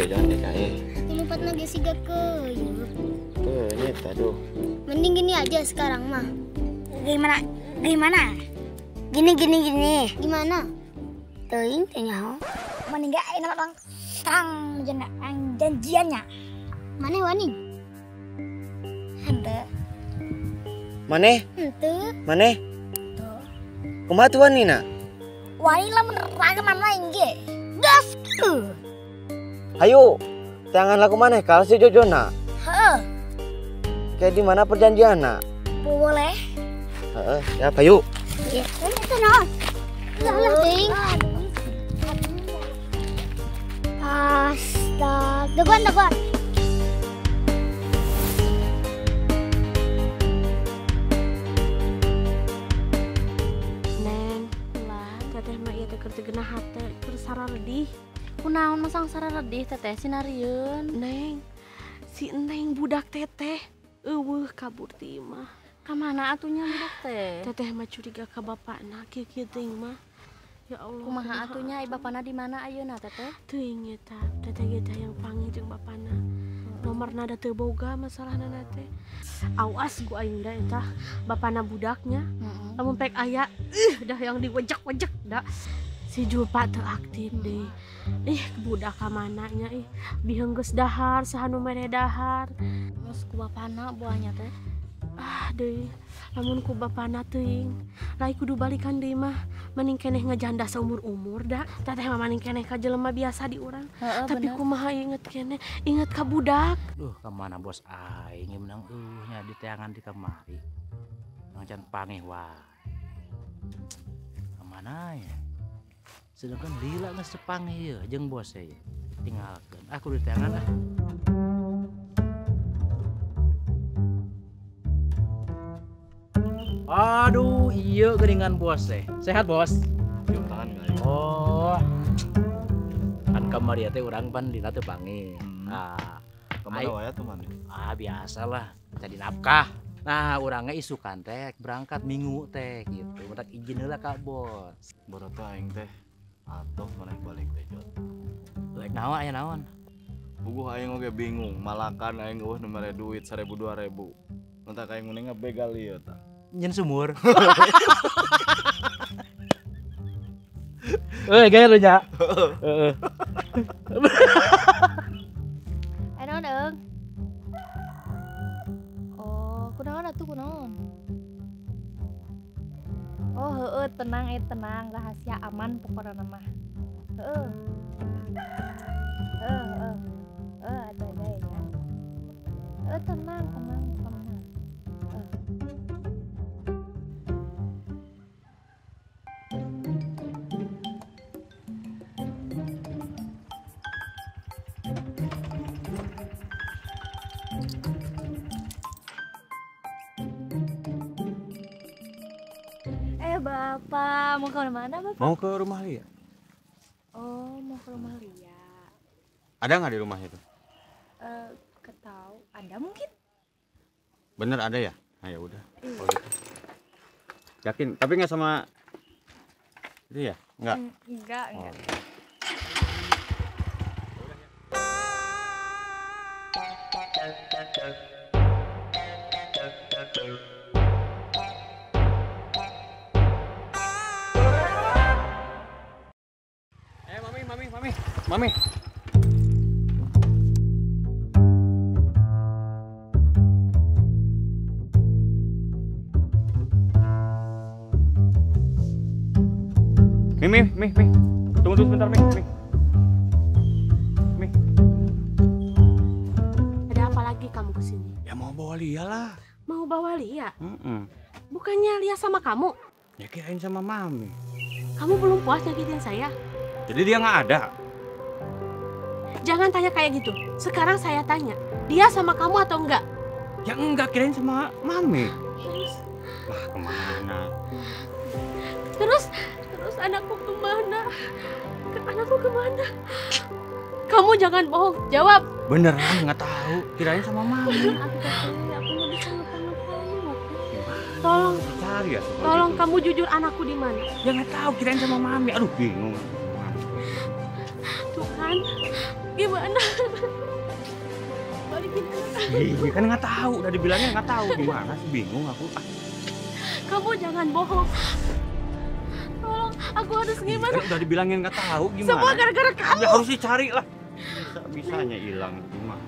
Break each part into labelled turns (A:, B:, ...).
A: Jajan deh kae.
B: Lumpatna ge siga keuyeuh.
A: Tuh, nyeta aduh.
B: Mending gini aja sekarang mah.
C: Gimana? Gimana? Gini gini gini.
B: Gimana?
C: Teuing teh nyaho. Mending ge ayeuna mah terang janjiannya.
B: Maneh wani?
C: Henteu.
A: Maneh?
B: Henteu.
A: Maneh?
C: Tuh.
A: Kumaha tuh wanina?
C: Wani lamun ragaman lain ge. Gas.
A: Hayu, jangan laku maneh kalau si Jojona.
C: Heeh.
A: Kayak di mana perjanjianna?
C: Boleh.
A: Heeh, siap hayu.
B: Iya, itu naon? Lah lah teuing. Astaga, dagoan dagoan.
D: Neng, lah, teteh mah ieu teh keur teu geunah hate, keur sararedih.
E: Kunaon masang sararedih teteh sinarieun?
D: Neng, si Neng budak teteh eueuh kabur ti imah.
E: Ka mana atunya budak teh?
D: Teteh mah curiga ka bapakna kieu-kieu teuing mah. Ya Allah.
E: Kumaha atunya ai bapana di mana ayeuna teteh?
D: Teuing eta, teteh ge teh yang panggih jeung bapana. Nomorna da teu boga masalahna teh. Awas ku aing da eta bapana budaknya. Lamun pek aya dah yang diwejek-wejek da. Si Julpa teu aktif deui. Ih, budak ka mana nya ih. Biheung geus dahar, saha nu mere dahar.
E: Terus ku bapana buahnya teh?
D: Ah deui, lamun ku bapana teuing. Lai kudu balikan deui mah, mending keneh ngajanda saumur-umur da. Teteh mah mending keneh ka jelema biasa di urang. Tapi kumaha inget keneh, inget ka budak.
F: Duh, ka mana bos aing menang nya diteangan di kamari. Nang can pangih wae. Ka mana ya? Sedangkan lila geus tepangih ieu jeung bos e. Tinggalkeun. Ah kudu diteangan ah. Aduh, iya geuningan bos teh. Sehat, Bos?
G: Cium tangan kali.
F: Oh. Kan kamari teh urang pan lila teu panggih. Nah,
G: kemana wae tuh man?
F: Ah, biasalah, cari nafkah. Nah, urangnya isukan teh berangkat minggu teh gitu. Mentak izin heula ka bos.
G: Baru teh aing teh atuh maneh balik teh jot.
F: Rek naon aya naon?
G: Buguh aing oge bingung, malakan aing eueuh nu mere duit 1000 2000. Mentak aing mending ngabegal ieu tah.
F: Nyen sumur. Eh, gaya lu nya. Heeh.
E: Eh, naon eung? Oh, kunaon atuh kunaon?
H: Oh, heeh, tenang tenang, rahasia aman pokokna mah. Heeh. Heeh, heeh. Heeh, ada ya. Heeh, tenang, tenang, tenang. Bapak, mau ke mana Bapak?
A: Mau ke rumah Lia.
H: Oh, mau ke rumah Lia.
A: Ada nggak di rumah itu?
H: Ketau, ada mungkin.
A: Bener ada ya? Nah ya udah. Kalau gitu. Yakin? Tapi nggak sama itu ya? Nggak?
H: Enggak, enggak.
A: Oh. Mami, mami, mami. Mi, mi, mi, mi. Tunggu dulu sebentar, mi, mi. Mi.
D: Ada apa lagi kamu kesini?
A: Ya mau bawa Lia lah.
D: Mau bawa Lia? Bukannya Lia sama kamu?
A: Ya kirain sama mami.
D: Kamu belum puas nyakitin saya?
A: Jadi dia nggak ada?
D: Jangan tanya kayak gitu. Sekarang saya tanya, dia sama kamu atau enggak?
A: Ya enggak, kirain sama mami.
D: Terus?
A: Wah, kemana?
D: Terus anakku kemana? Anakku kemana? Kamu jangan bohong, jawab.
A: Beneran nggak tahu, kirain sama mami.
D: Aku nggak bisa ngapa-ngapain. Tolong,
A: cari ya.
D: Tolong kamu jujur anakku di mana?
A: Ya nggak tahu, kirain sama mami. Aduh, bingung.
D: Tuh kan, Gimana? Balikin anak.
A: Iya kan nggak tahu, udah dibilangnya nggak tahu. Gimana sih, bingung aku.
D: Kamu jangan bohong. Tolong, aku harus gimana?
A: Kan udah dibilangin nggak tahu gimana.
D: Semua gara-gara kamu.
A: Ya harus dicari lah. Bisa-bisanya hilang gimana?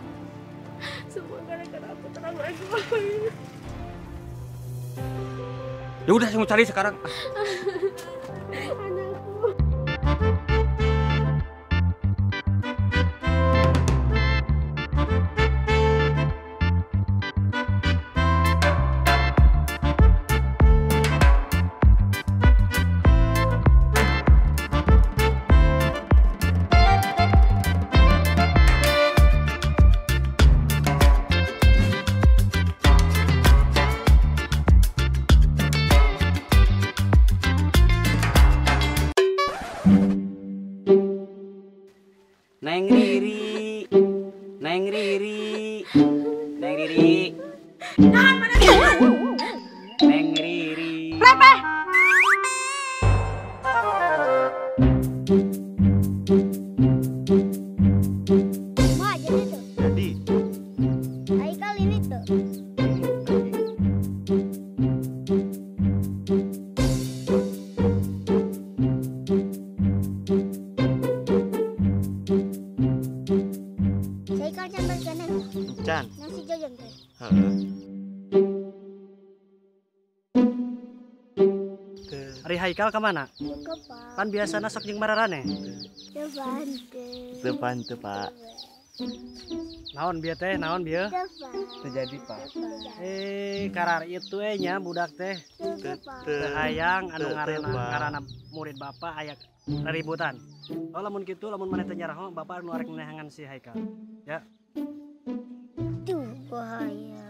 D: Semua gara-gara aku terlalu egois.
A: Ya udah, saya mau cari sekarang.
D: Anakku.
I: Neng Riri, Neng Riri, Neng Riri.
D: Tahan mana tahan.
I: Neng Riri.
D: Lepe.
B: Ma, jadi tuh.
G: Jadi.
B: Haikal ini tuh.
G: Can.
B: Nasi jajan teh.
J: Ari Haikal kemana? Pan biasana sok jeung mararane.
B: Teu
G: Teu pante, Pak.
J: Naon bieu teh? Naon bieu?
G: Teu jadi, Pak.
J: Karar itu nya budak teh. Teu hayang anu ngaranna murid bapak aya ributan. Oh lamun kitu lamun maneh teh nyaraho bapak anu arek neangan si Haikal. Ya.
B: Tuh bahaya.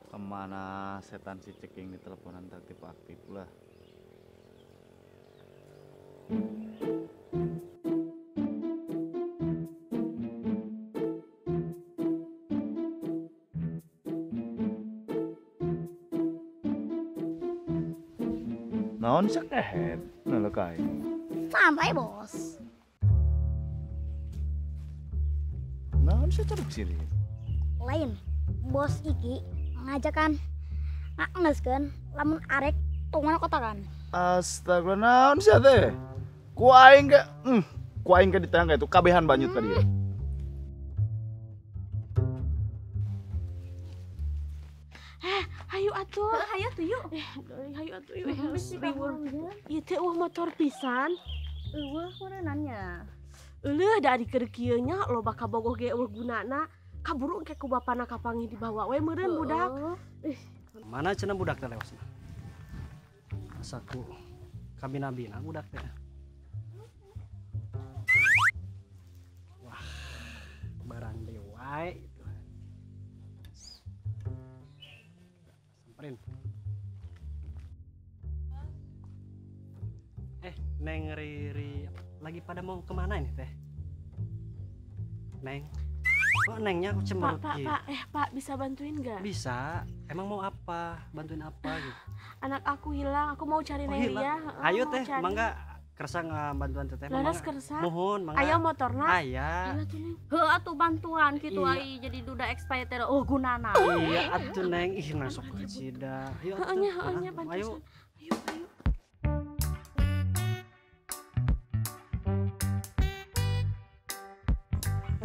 G: Kemana setan si ceking di teleponan aktif-aktif lah. Naon sakehet naleuk aing.
C: Sampai bos.
G: Naon sih ceruk siri?
C: Lain, bos iki ngajakan ngeuskeun lamun arek tunggu kotakan.
G: Astaga, naon sih teh? Ku aing ke, ku aing ke ditangga itu kabehan banyut ka dieu.
D: Hayu atuh,
E: hayu atuh yuk.
D: Hayu atuh yuk. Ieu teh eueuh motor pisan.
E: Eueuh meureunannya.
D: Euleuh da ari keur kieu nya loba kabogoh ge eueuh gunana. Kaburu engke ku bapana kapanggih dibawa we meureun budak.
J: Mana cenah budak teh lewasna? Asa ku kabina-bina budak teh. Wah, barang deui wae itu. Samperin. Neng Riri lagi pada mau kemana ini teh? Neng, kok Nengnya aku cemberut?
D: Pak, Pak, Pak, bisa bantuin nggak?
J: Bisa. Emang mau apa? Bantuin apa gitu?
D: Anak aku hilang, aku mau cari Neng Ria.
J: Ayo teh, mangga kersa bantuan teteh.
D: Laras kersa.
J: Mohon, mangga.
D: Ayo motorna.
J: Aya.
E: Heuh atuh bantuan kitu ai jadi duda expired teh oh gunana.
J: Iya atuh Neng, ih masuk ke cida. Ayo atuh.
D: Heeh nya, bantu.
J: Ayo.
D: Ayo, ayo.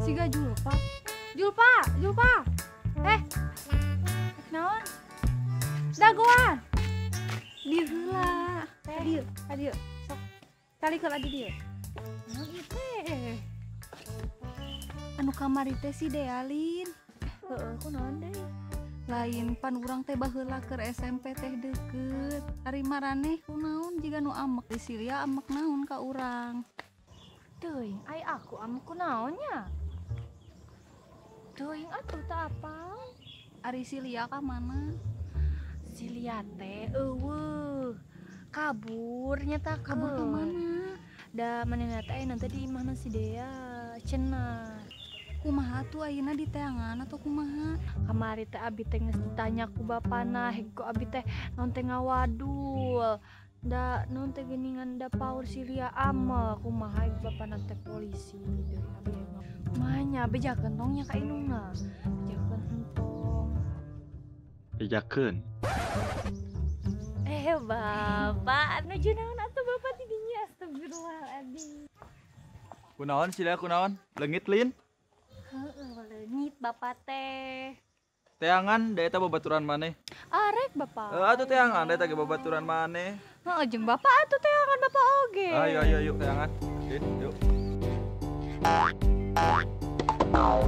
H: Siga Julpa. Julpa, Julpa. Naon? Dagoan. Dieu heula. Dieu, dieu. Sok. Calik heula di dieu. Naon ieu teh? Anu kamari teh si Dealin. Heeh, kunaon deui? Lain pan urang teh baheula keur SMP teh deukeut. Ari maraneh kunaon jiga nu amek di Silia amek naon ka urang.
K: Teuing, ai aku amek kunaon nya? Teuing atuh teu apal.
H: Ari Silia ka mana?
K: Silia teh eueuh. Kabur nya tah.
H: Kabur ka mana?
K: Da manehna teh ayeuna teh di imahna si Dea cenah.
H: Kumaha tuh ayeuna di teangan atau kumaha?
K: Kamari teh abi teh geus ditanya ku bapana, heg ku abi teh naon teh ngawadul. Da non teh geuningan da paur si Lia ama kumaha bapana teh polisi deui abi mah. Kumaha bejakeun tong nya ka indungna. Bejakeun entong.
G: Bejakeun.
K: Bapak nuju naon atuh bapak ti dinya astagfirullahaladzim.
G: Kunaon si Lia kunaon? Leungit lin?
K: Heeh, leungit bapak teh.
G: Teangan da eta babaturan maneh.
K: Arek bapak.
G: Heeh atuh teangan da eta ge babaturan maneh.
K: Heeh jeung bapak atuh teangan bapak oge.
G: Ayo ayo ayo teangan. Lin, yuk.
K: Halo.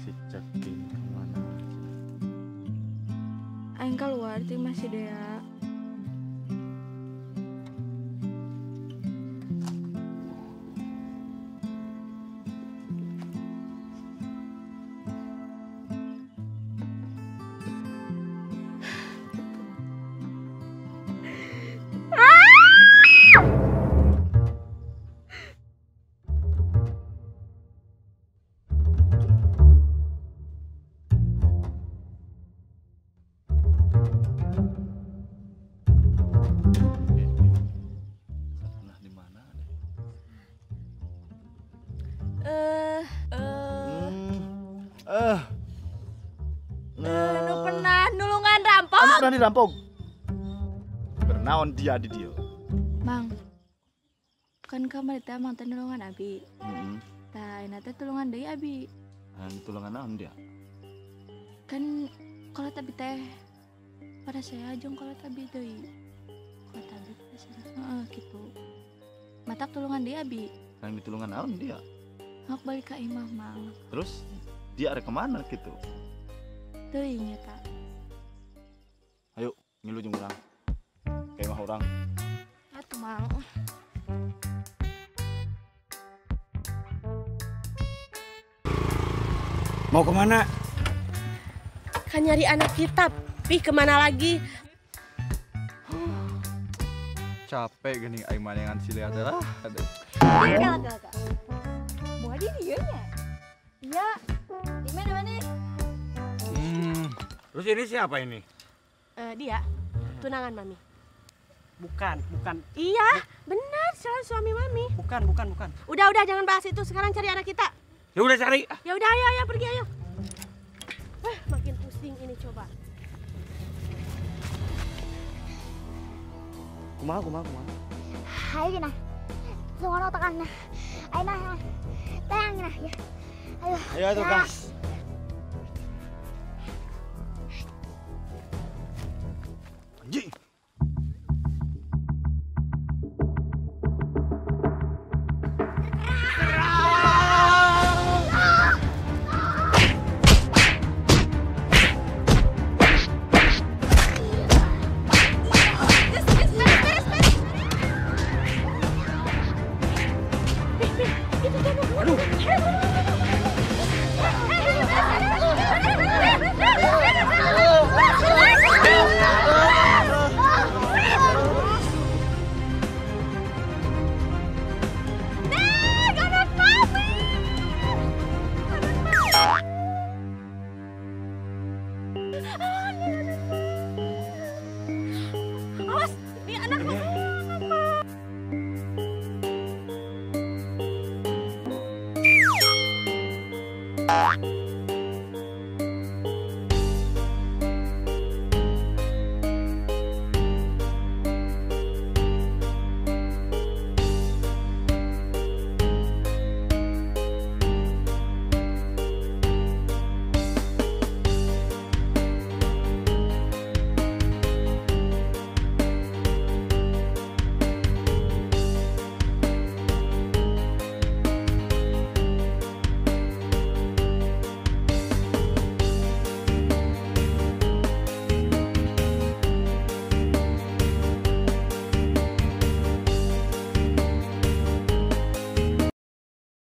G: Si Ceking kemana?
K: Aing keluar ti masih Dea.
E: Nu pernah nulungan rampok.
G: Anu pernah dirampok. Bernaon dia di dia.
K: Mang, kan kamari teh mang teh nulungan abi.
G: Heeh.
K: Tah, ayeuna teh tulungan deui abi.
G: Anu tulungan naon dia?
K: Kan kalau abi teh pada saya jeung kalau abi deui. Kalau abi pada saya heeh kitu. Matak tulungan deui abi.
G: Kan ditulungan naon dia?
K: Hok balik ka imah mang.
G: Terus dia arek kemana gitu?
K: Teuing eta.
G: Ayo, ngilu jeung urang. Ka imah urang.
K: Atuh mang.
A: Mau kemana?
D: Kan nyari anak kita. Pih kemana lagi?
G: Capek geuning aing manengan si Lea teh lah. Aduh.
C: Kala kala. Buah di dieu nya. Iya. Di mana mana?
A: Terus ini siapa ini?
D: Dia tunangan mami.
J: Bukan, bukan.
D: Iya, benar, suami mami.
J: Bukan, bukan, bukan.
D: Udah, jangan bahas itu. Sekarang cari anak kita.
A: Ya udah cari.
D: Ya udah, ayo, ayo pergi ayo. Wah, makin pusing ini coba.
J: Kumaha, kumaha, kumaha.
C: Ayo nah. Semua otak nah. Ayo nah. Tayang nah ya. Ayo.
A: Ayo tuh gas.
G: Anjing.
D: Awas, ini anak